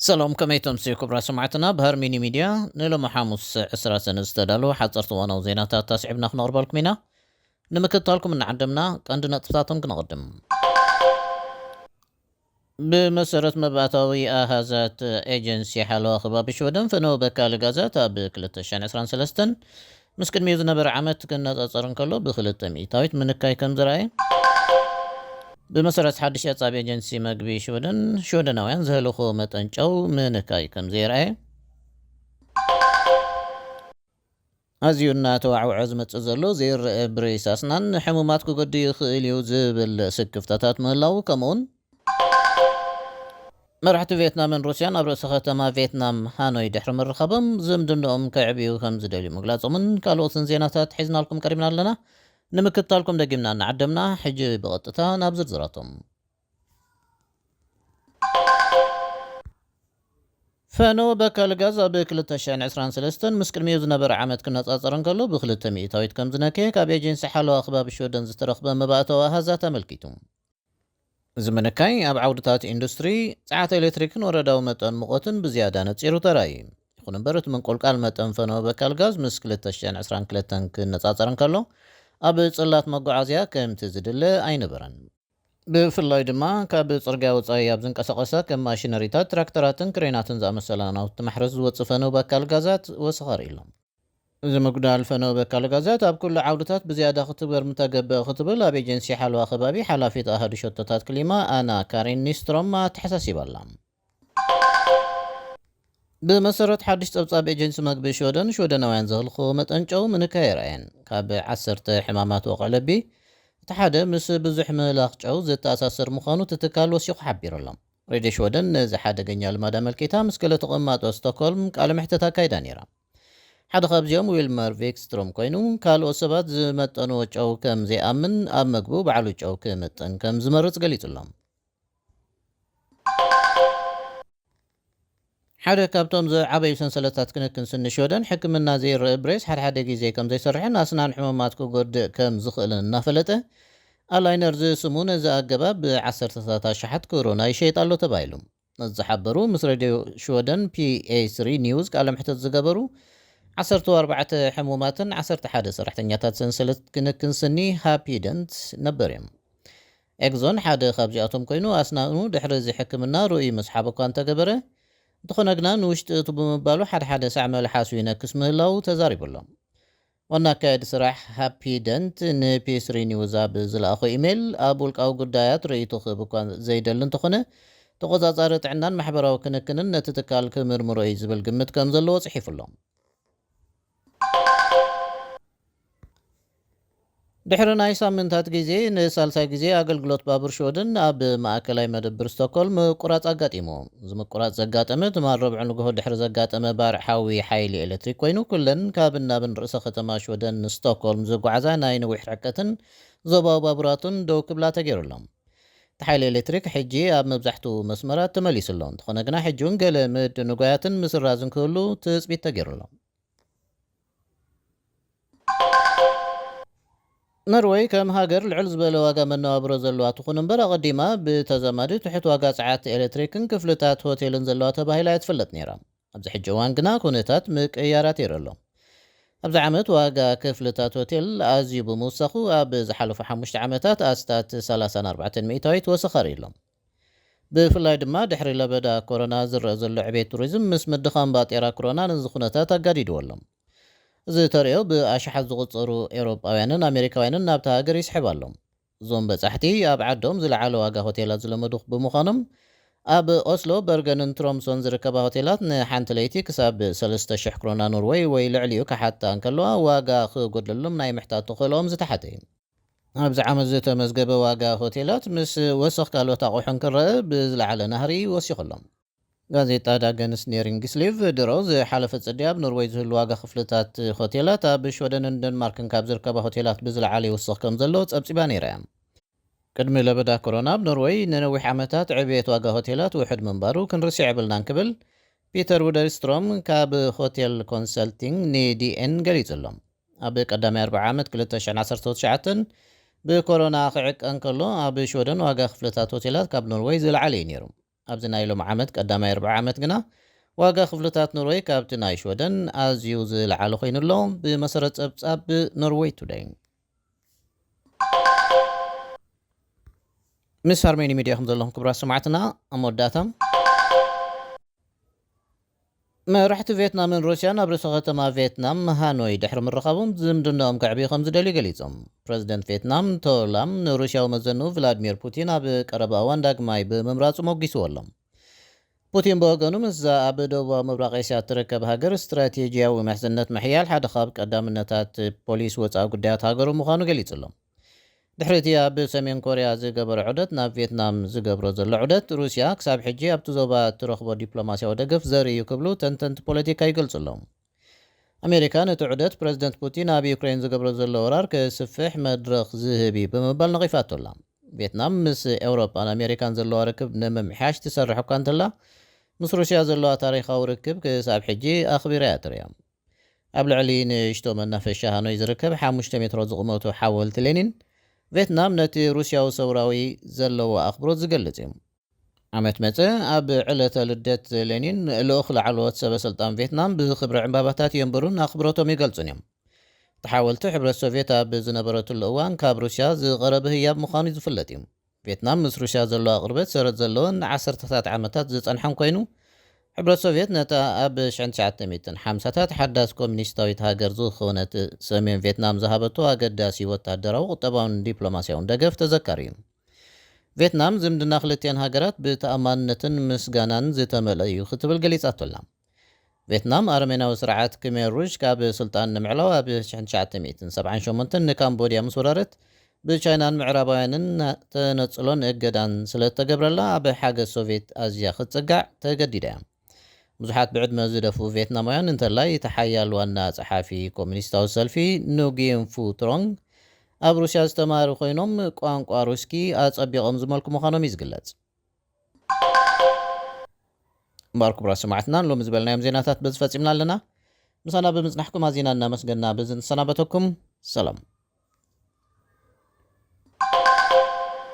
ሰላም፣ ከመይ ትምስዩ ክቡራት ሰማዕትና? ብሃር ሚኒ ሚድያ ንሎሚ ሓሙስ ዕስራ ሰነ ዝተዳለወ ሓፀርቲ እዋናዊ ዜናታት ኣስዒብና ክነቕርበልኩም ኢና። ንምክትታልኩም እናዓደምና ቀንዲ ነጥብታቶም ክነቕድም። ብመሰረት መባእታዊ ኣሃዛት ኤጀንሲ ሓለዋ ከባቢ ሽወደን፣ ፈነወ በካሊ ጋዛት ኣብ ክልተ ሽሕን ዕስራን ሰለስተን ምስ ቅድሚኡ ዝነበረ ዓመት ክነጻጸር እንከሎ ብክልተ ሚእታዊት ምንካይ ከም ዝረኣየ። ብመሰረት ሓድሽ ጸብጻብ ኤጀንሲ መግቢ ሽወደን፣ ሽወደናውያን ዘህልኽዎ መጠን ጨው ምንካይ ከም ዘይረኣየ። ኣዝዩ እናተዋዕወዐ ዝመጽእ ዘሎ ዘይረአ ብሬስ ኣስናን ንሕሙማት ክጎድእ ይኽእል እዩ ዝብል ስክፍታታት ምህላው፣ ከምኡውን መራሕቲ ቪየትናምን ሩስያን ኣብ ርእሲ ከተማ ቪየትናም ሃኖይ ድሕሪ ምርኻቦም ዝምድንኦም ከዕብዩ ከም ዝደልዩ ምግላጾምን ካልኦትን ዜናታት ሒዝናልኩም ቀሪብና ኣለና። ንምክትታልኩም ደጊምና እናዓደምና፣ ሕጂ ብቐጥታ ናብ ዝርዝራቶም። ፈኖ በካል ጋዝ ኣብ ክልተ ሽሕን ዕስራን ሰለስተን ምስ ቅድሚኡ ዝነበረ ዓመት ክነጻጸር እንከሎ ብክልተ ሚእታዊት ከም ዝነከየ ካብ ኤጀንሲ ሓለዋ ከባቢ ሽወደን ዝተረኽበ መባእታዊ ኣሃዛት ኣመልኪቱ። እዚ ምንካይ ኣብ ዓውድታት ኢንዱስትሪ፣ ጸዓት ኤሌክትሪክን ወረዳዊ መጠን ሙቐትን ብዝያዳ ነጺሩ ተራእዩ። ይኹን እምበር፣ እቲ ምንቁልቃል መጠን ፈነወ በካል ጋዝ ምስ ክልተ ሽሕን ዕስራን ክልተን ክነጻጸር እንከሎ፣ ኣብ ጽላት መጓዓዝያ ከምቲ ዝድለ ኣይነበረን። ብፍላይ ድማ ካብ ጽርግያ ወጻኢ ኣብ ዝንቀሳቐሳ ከም ማሽነሪታት፣ ትራክተራትን ክሬናትን ዝኣመሰላ ናውቲ ማሕረስ ዝወጽእ ፈነወ በካል ጋዛት ወሰኸ ኣርእዩ ኣሎ። እዚ ምጉዳል ፈነወ በካል ጋዛት ኣብ ኩሉ ዓውድታት ብዝያዳ ክትግበር ምተገብአ ክትብል ኣብ ኤጀንሲ ሓለዋ ከባቢ ሓላፊት ኣሃዱ ሸቶታት ክሊማ ኣና ካሪን ኒስትሮም ኣተሓሳሲባ ኣላ። ብመሰረት ሓድሽ ጸብጻብ ኤጀንሲ መግቢ ሽወደን፣ ሽወደናውያን ዘህልኽዎ መጠን ጨው ምንካይ ኣይረኣየን። ካብ ዓሰርተ ሕማማት ወቕዒ ልቢ እቲ ሓደ ምስ ብዙሕ ምህላኽ ጨው ዝተኣሳሰር ምዃኑ እቲ ትካል ወሲኹ ሓቢሩ ኣሎ። ሬድዮ ሽወደን ነዚ ሓደገኛ ልማድ ኣመልኪታ ምስ ገለ ተቐማጦ ስቶክሆልም ቃለ መሕትት ኣካይዳ ነይራ። ሓደ ካብዚኦም ዊልመር ቪክስትሮም ኮይኑ፣ ካልኦት ሰባት ዝመጠንዎ ጨው ከም ዘይኣምን፣ ኣብ መግቡ ባዕሉ ጨው ክምጥን ከም ዝመርጽ ገሊጹ ኣሎ። ሓደ ካብቶም ዝዓበዩ ሰንሰለታት ክንክን ስኒ ሽወደን፣ ሕክምና ዘይረአ ብሬስ ሓደ ሓደ ግዜ ከም ዘይሰርሕን ኣስናን ሕሙማት ክጎድእ ከም ዝኽእልን እናፈለጠ፣ ኣላይነር ዝስሙ ነዚ ኣገባብ ብዓሰርተታት ኣሽሓት ክሮና ይሸይጥ ኣሎ ተባሂሉ። እዚ ዝሓበሩ ምስ ሬድዮ ሽወደን ፒ ኤ ስሪ ኒውስ ቃለ መሕትት ዝገበሩ ዓሰርተ ኣርባዕተ ሕሙማትን ዓሰርተ ሓደ ሰራሕተኛታት ሰንሰለት ክንክን ስኒ ሃፒ ደንት ነበር እዮም። ኤግዞን ሓደ ካብዚኣቶም ኮይኑ፣ ኣስናኑ ድሕሪ እዚ ሕክምና ርኡይ ምስሓብ እኳ እንተገበረ፣ እንተኾነ ግና ንውሽጢ እቱ ብምባሉ ሓደ ሓደ ሳዕ መልሓሱ ይነክስ ምህላው ተዛሪቡ ኣሎ። ዋና ኣካየዲ ስራሕ ሃፒ ደንት ንፒ ስሪ ኒውስ ኣብ ዝለኣኾ ኢሜይል፣ ኣብ ውልቃዊ ጉዳያት ርእይቶ ክህብ እኳ ዘይደሊ እንተኾነ፣ ተቖጻጻሪ ጥዕናን ማሕበራዊ ክንክንን ነቲ ትካል ክምርምሮ እዩ ዝብል ግምት ከም ዘለዎ ጽሒፉ ኣሎ። ድሕሪ ናይ ሳምንታት ግዜ፣ ንሳልሳይ ግዜ ኣገልግሎት ባቡር ሽወደን ኣብ ማእከላይ መደብር ስቶክሆልም ምቁራጽ ኣጋጢሙ። እዚ ምቁራጽ ዘጋጠመ ትማል ረብዑ ንግሆ ድሕሪ ዘጋጠመ ባርዕ ሓዊ ሓይሊ ኤሌክትሪክ ኮይኑ፣ ኩለን ካብን ናብን ርእሰ ከተማ ሽወደን ስቶክሆልም ዝጓዓዛ ናይ ነዊሕ ርሕቀትን ዞባዊ ባቡራትን ደው ክብላ ተገይሩ ኣሎ። እቲ ሓይሊ ኤሌክትሪክ ሕጂ ኣብ መብዛሕትኡ መስመራት ተመሊሱ ኣሎ። እንተኾነ ግና፣ ሕጂ እውን ገለ ምድንጓያትን ምስራዝን ክህሉ ትጽቢት ተገይሩ ኣሎ። ኖርወይ ከም ሃገር ልዕል ዝበለ ዋጋ መነባብሮ ዘለዋ ትኹን እምበር፣ ኣቐዲማ ብተዛማዲ ትሑት ዋጋ ጸዓት ኤሌክትሪክን ክፍልታት ሆቴልን ዘለዋ ተባሂላ እያ ትፍለጥ ነይራ። ኣብዚ ሕጂ እዋን ግና ኩነታት ምቅይያራት ይርኢ ኣሎ። ኣብዚ ዓመት ዋጋ ክፍልታት ሆቴል ኣዝዩ ብምውሳኹ፣ ኣብ ዝሓለፉ ሓሙሽተ ዓመታት ኣስታት ሰላሳን ኣርባዕተን ሚእታዊት ወሰኽ ኣርእዩ ኣሎ። ብፍላይ ድማ ድሕሪ ለበዳ ኮሮና ዝረአ ዘሎ ዕቤት ቱሪዝም ምስ ምድኻም ባጤራ ኮሮና ነዚ ኩነታት ኣጋዲድዎ ኣሎ። እዚ ተርእዮ ብኣሽሓት ዝቑጸሩ ኤውሮጳውያንን ኣሜሪካውያንን ናብታ ሃገር ይስሕብ ኣሎ። እዞም በጻሕቲ ኣብ ዓዶም ዝለዓለ ዋጋ ሆቴላት ዝለመዱ ብምዃኖም፣ ኣብ ኦስሎ፣ በርገንን ትሮምሶን ዝርከባ ሆቴላት ንሓንቲ ለይቲ ክሳብ ሰለስተ ሽሕ ክሮና ኖርወይ ወይ ልዕሊኡ ክሓታ እንከለዋ፣ ዋጋ ክጎድለሎም ናይ ምሕታት ተኽእሎኦም ዝተሓተ እዩ። ኣብዚ ዓመት ዝተመዝገበ ዋጋ ሆቴላት ምስ ወሰኽ ካልኦት ኣቑሑ እንክረአ ብዝለዓለ ናህሪ ወሲኹ ኣሎ። ጋዜጣ ዳገንስ ኔሪንግስሊቭ ድሮ ዝሓለፈ ጽድያ ኣብ ኖርወይ ዝህሉ ዋጋ ክፍልታት ሆቴላት ኣብ ሽወደንን ደንማርክን ካብ ዝርከባ ሆቴላት ብዝለዓለ ይውስኽ ከም ዘሎ ጸብጺባ ነይራ እያ። ቅድሚ ለበዳ ኮሮና ኣብ ኖርወይ ንነዊሕ ዓመታት ዕብየት ዋጋ ሆቴላት ውሑድ ምንባሩ ክንርስዕ የብልናን ክብል ፒተር ውደርስትሮም ካብ ሆቴል ኮንሰልቲንግ ንዲኤን ገሊጹ ኣሎ። ኣብ ቀዳማይ ኣርብዓ ዓመት ክልተ ሽሕን ዓሰርተ ትሽዓተን ብኮሮና ክዕቀ እንከሎ፣ ኣብ ሽወደን ዋጋ ክፍልታት ሆቴላት ካብ ኖርወይ ዝለዓለ እዩ ነይሩ። ኣብዚ ናይ ሎም ዓመት ቀዳማይ ርብዓ ዓመት ግና ዋጋ ክፍልታት ኖርወይ ካብቲ ናይ ሽወደን ኣዝዩ ዝለዓለ ኮይኑ ኣሎ። ብመሰረት ጸብጻብ ኖርወይ ቱደይ። ምስ ኣርሜኒ ሚድያ ከም ዘለኹም ክቡራት ሰማዕትና፣ ኣብ መወዳእታ፣ መራሕቲ ቪየትናምን ሩስያን ኣብ ርእሰ ከተማ ቪየትናም ሃኖይ ድሕሪ ምርኻቦም ዝምድናኦም ከዕብዩ ከም ዝደልዩ ገሊጾም። ፕረዚደንት ቪየትናም ቶላም ንሩስያዊ መዘንኡ ቭላድሚር ፑቲን ኣብ ቀረባ እዋን ዳግማይ ብምምራጹ መጒስዎ ኣሎ። ፑቲን ብወገኑ ምስዛ ኣብ ደቡባዊ ምብራቕ ኤስያ እትርከብ ሃገር ስትራቴጂያዊ ምሕዝነት ምሕያል ሓደ ካብ ቀዳምነታት ፖሊሲ ወጻኢ ጉዳያት ሃገሩ ምዃኑ ገሊጹ ኣሎ። ድሕሪ እቲ ኣብ ሰሜን ኮርያ ዝገበረ ዑደት ናብ ቪየትናም ዝገብሮ ዘሎ ዑደት ሩስያ ክሳብ ሕጂ ኣብቲ ዞባ እትረኽቦ ዲፕሎማስያዊ ደገፍ ዘርኢ እዩ ክብሉ ተንተንቲ ፖለቲካ ይገልጹ ኣለዉ። ኣሜሪካ ነቲ ዑደት ፕረዚደንት ፑቲን ኣብ ዩክሬን ዝገብሮ ዘሎ ወራር ክስፍሕ መድረኽ ዝህብ እዩ ብምባል ነቒፋቶ ኣላ። ቪየትናም ምስ ኤውሮጳን ኣሜሪካን ዘለዋ ርክብ ንምምሕያሽ ትሰርሕ እኳ እንተላ፣ ምስ ሩስያ ዘለዋ ታሪኻዊ ርክብ ክሳብ ሕጂ ኣኽቢራ እያ ትርእያ። ኣብ ልዕሊ ንእሽቶ መናፈሻ ሃኖይ ዝርከብ ሓሙሽተ ሜትሮ ዝቕመቱ ሓወልቲ ሌኒን፣ ቬትናም ነቲ ሩስያዊ ሰውራዊ ዘለዎ ኣኽብሮት ዝገልጽ እዩ። ዓመት መጸ ኣብ ዕለተ ልደት ሌኒን ልኡኽ ላዕለዎት ሰበ ስልጣን ቬትናም ብኽብሪ ዕምባባታት የንብሩን ኣኽብሮቶም ይገልጹን እዮም። እቲ ሓወልቲ ሕብረት ሶቪየት ኣብ ዝነበረትሉ እዋን ካብ ሩስያ ዝቐረበ ህያብ ምዃኑ ዝፍለጥ እዩ። ቬትናም ምስ ሩስያ ዘለዋ ቅርበት ሰረት ዘለዎን ንዓሰርተታት ዓመታት ዝጸንሐን ኮይኑ፣ ሕብረት ሶቪየት ነታ ኣብ ሽሕን ትሽዓተ ሚእትን ሓምሳታት ሓዳስ ኮሚኒስታዊት ሃገር ዝኾነት ሰሜን ቬትናም ዝሃበቶ ኣገዳሲ ወታደራዊ፣ ቁጠባውን ዲፕሎማስያውን ደገፍ ተዘካሪ እዩ። ቬትናም ዝምድና ክልቲኣን ሃገራት ብተኣማንነትን ምስጋናን ዝተመልአ እዩ ክትብል ገሊጻቶ ኣላ። ቬትናም ኣረሜናዊ ስርዓት ክሜር ሩዥ ካብ ስልጣን ንምዕላው ኣብ ሽሕን ትሽዓተ ሚእትን ሰብዓን ሸሞንተን ንካምቦድያ ምስ ወረረት፣ ብቻይናን ምዕራባውያንን ተነጽሎን እገዳን ስለ እተገብረላ ኣብ ሓገዝ ሶቪየት ኣዝያ ክትጽጋዕ ተገዲዳ እያ። ብዙሓት ብዕድመ ዝደፍኡ ቬትናማውያን እንተላይ እቲ ሓያል ዋና ጸሓፊ ኮሚኒስታዊ ሰልፊ ኑጊን ፉ ትሮንግ ኣብ ሩስያ ዝተማህሩ ኮይኖም ቋንቋ ሩስኪ ኣጸቢቖም ዝመልኩ ምዃኖም እዩ ዝግለጽ። እምበኣር ክቡራት ሰማዕትና፣ ሎሚ ዝበልናዮም ዜናታት በዚ ፈጺምና ኣለና። ምሳና ብምጽናሕኩም ኣዚና እናመስገና በዚ ንሰናበተኩም። ሰላም።